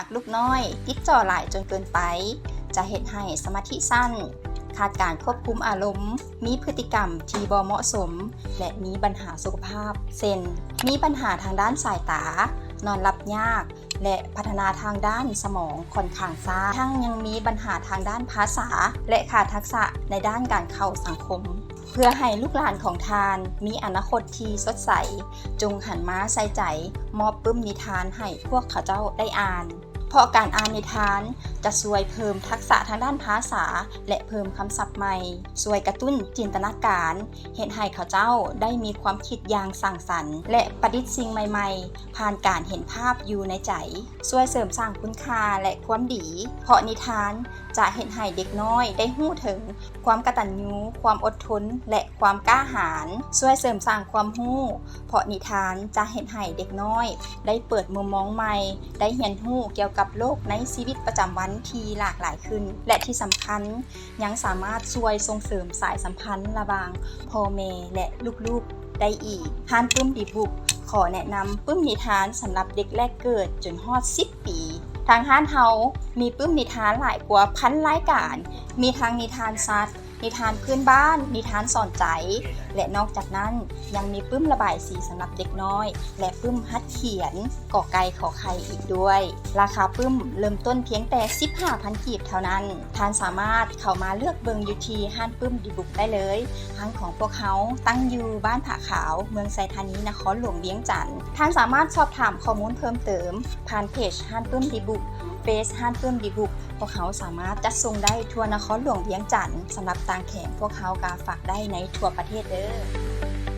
ຫາກລູກນ້ອຍຕິດຈໍ້ຫຼາຍຈົນເກີນໄປ ຈະເຮັດໃຫ້ສະມາທິສັ້ນ, ຂາດການຄວບຄຸມອາລົມ, ມີພຶດຕິກຳທີ່ບໍ່ເໝາະສົມ ແລະ ມີບັນຫາສຸຂະພາບ ເຊັ່ນ ມີບັນຫາທາງດ້ານສາຍຕາ, ນອນຫຼັບຍາກ ແລະ ພັດທະນາທາງດ້ານສະໝອງຂ້ອນຂ້າງຊ້າ, ທັງຍັງມີບັນຫາທາງດ້ານພາສາ ແລະ ຂາດທັກສະໃນດ້ານການເຂົ້າສັງຄົມ. ເພື່ອໃຫ້ລູກຫຼານຂອງທ່ານມີອະນາຄົດທີ່ສົດໃສ, ຈົ່ງຫັນມາໃສ່ໃຈມອບປຶ້ມນິທານໃຫ້ພວກເຂົາເຈົ້າໄດ້ອ່ານ, ເພາະການອ່ານນິທານຈະຊ່ວຍເພີ່ມທັກສະທາງດ້ານພາສາ ແລະ ເພີ່ມຄຳສັບໃໝ່, ຊ່ວຍກະຕຸ້ນຈິນຕະນາການ, ເຮັດໃຫ້ເຂົາເຈົ້າໄດ້ມີຄວາມຄິດຢ່າງສ້າງສັນ ແລະ ປະດິດສິ່ງໃໝ່ໆ ຜ່ານການເຫັນພາບຢູ່ໃນໃຈ, ຊ່ວຍເສີມສ້າງຄຸນຄ່າ ແລະ ຄວາມດີ, ເພາະນິທານຈະເຮັດໃຫ້ເດັກນ້ອຍໄດ້ຮູ້ເຖິງຄວາມກະຕັນຍູ, ຄວາມອົດທົນ ແລະ ຄວາມກ້າຫານ, ຊ່ວຍເສີມສ້າງຄວາມຮູ້, ເພາະນິທານຈະເຮັດໃຫ້ເດັກນ້ອຍໄດ້ເປີດມຸມມອງໃໝ່, ໄດ້ຮຽນຮູ້ກ່ຽວກັບໂລກໃນຊີວິດປະຈຳວັນທີ່ຫຼາກຫຼາຍຂຶ້ນ ແລະ ທີ່ສຳຄັນ ຍັງສາມາດຊ່ວຍສົ່ງເສີມສາຍສຳພັນລະຫວ່າງພໍ່ແມ່ ແລະ ລູກໆ ໄດ້ອີກ. ຮ້ານປຶ້ມດີບຸກ ຂໍແນະນຳປຶ້ມນິທານສຳລັບເດັກແລກເກີດຈົນຮອດສິບປີ. ທາງຮ້ານເຮົາມີປຶ້ມນິທານຫຼາຍກວ່າພັນລາຍການ, ມີທັງນິທານສັດ, ນິທານພື້ນບ້ານ, ນິທານສອນໃຈ ແລະ ນອກຈາກນັ້ນ ຍັງມີປຶ້ມລະບາຍສີສຳລັບເດັກນ້ອຍ ແລະ ປຶ້ມຫັດຂຽນ ກ ໄກ່ ຂ ໄຂ່ ອີກດ້ວຍ. ລາຄາປຶ້ມເລີ່ມຕົ້ນພຽງແຕ່ສິບຫ້າພັນກີບເທົ່ານັ້ນ. ທ່ານສາມາດເຂົ້າມາເລືອກເບິ່ງຢູ່ທີ່ຮ້ານປຶ້ມດີບຸກໄດ້ເລີຍ. ຮ້ານຂອງພວກເຮົາຕັ້ງຢູ່ບ້ານຜາຂາວ, ເມືອງໄຊທານີ, ນະຄອນຫຼວງວຽງຈັນ. ທ່ານສາມາດສອບຖາມຂໍ້ມູນເພີ່ມເຕີມຜ່ານເພຈຮ້ານປຶ້ມດີບຸກ, ເຟສຮ້ານປຶ້ມດີບຸກ. ພວກເຮົາສາມາດຈັດສົ່ງໄດ້ທົ່ວນະຄອນຫຼວງວຽງຈັນ ສຳລັບຕ່າງແຂວງພວກເຮົາກໍຝາກໄດ້ໃນທົ່ວປະເທດເດີ້.